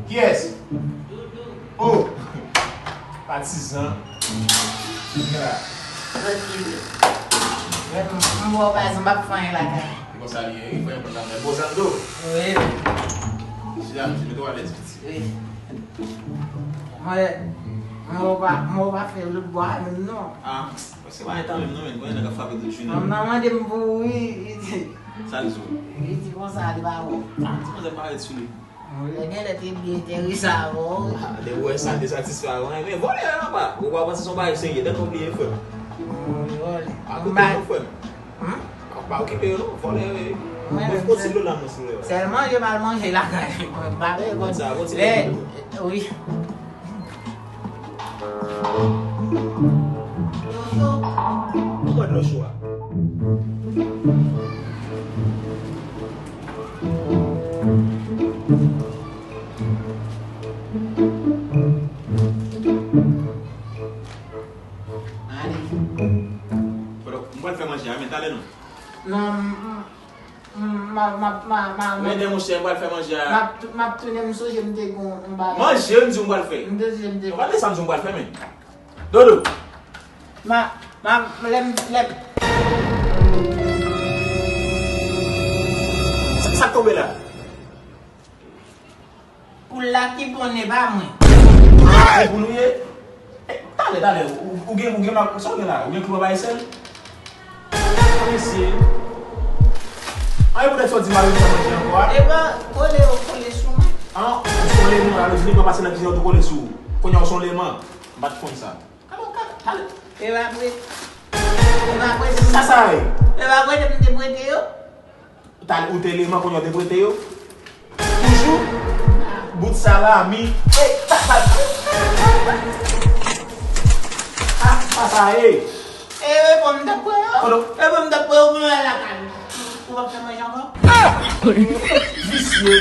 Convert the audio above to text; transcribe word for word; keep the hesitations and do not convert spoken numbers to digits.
Kiyès? Oh! Patizan. Trankil. Mwen, m wè w pa janm ap fè anyen lakay. Se konsa li ye, wi, fò yon konn nan men Bozando. Wi. Chita, mete w alèz, piti. Wi. Mwen, mwen w pa, mwen w pa fè lòt bò a menm non. Ah, se pa entan menm non, men, mwen nèg ap frape tout jounen. Manman mande m pou ou, wi, li di. Sa l di w? Li di konsa, li pa wè w. Ah, ti manzè parèt sou li. Mwen genlè te byen enterese avè w. Ah, depi w wè sa, te satisfè avè w. Men vòlè a, papa. Ou pa panse se yon bagay serye, tèt ou bliye, frè m. Mwen vòlè. Pa koute non, frè m. Hmm? Pa, pa okipe yo non, vòlè yo ye. Mwen, mwen fè ti dlo la, mwen, si w vle. Sèlman, yo mal manje lakay. Mwen pa vle konn sa, bon ti lè, dlo. Wi. Dlo cho. Ou bwè dlo cho a? Ale. Fòk m pral fè manje a, men talè non. Non, m, m, m, m, m, m, m, m, Rete, monchè, m pral fè manje a. M ap, m ap tounen, m sonje m te gen yon bagay. Manje, m di w m pral fè. M te sonje m te Gade sa m di w m pral fè, men. Dodo. Ma, ma, lè m, lè m. Sa, sa k tonbe la? Poul la ki ponnen, pa mwen. Ah, e poul ou ye? Eh, talè, talè, ou, ou gen, ou gen, sa w gen la? Ou gen klou anba esèl? Mesye. An, e poutèt sa w di mari w pa manje ankò a? E pa kole yo kole sou mwen. An, ou se yon leman, alò di nèg yo pase nan kizin yo tou kole sou ou. Kounye a w se yon leman. M pa t konn sa. Alò, ka, talè. E pa vre. E pa vre. Sa, sa ye? E pa vre, depi m te prete yo. Ou te leman kounye a w te prete yo? Toujou? Bout salami. Ey, sa, sa, ah, sa, sa, ey. E, e, bon, m t ap pran yo. Kote w? E, bon, m t ap pran yo pou mwen lakay. Ou p ap fè manje ankò? Visye.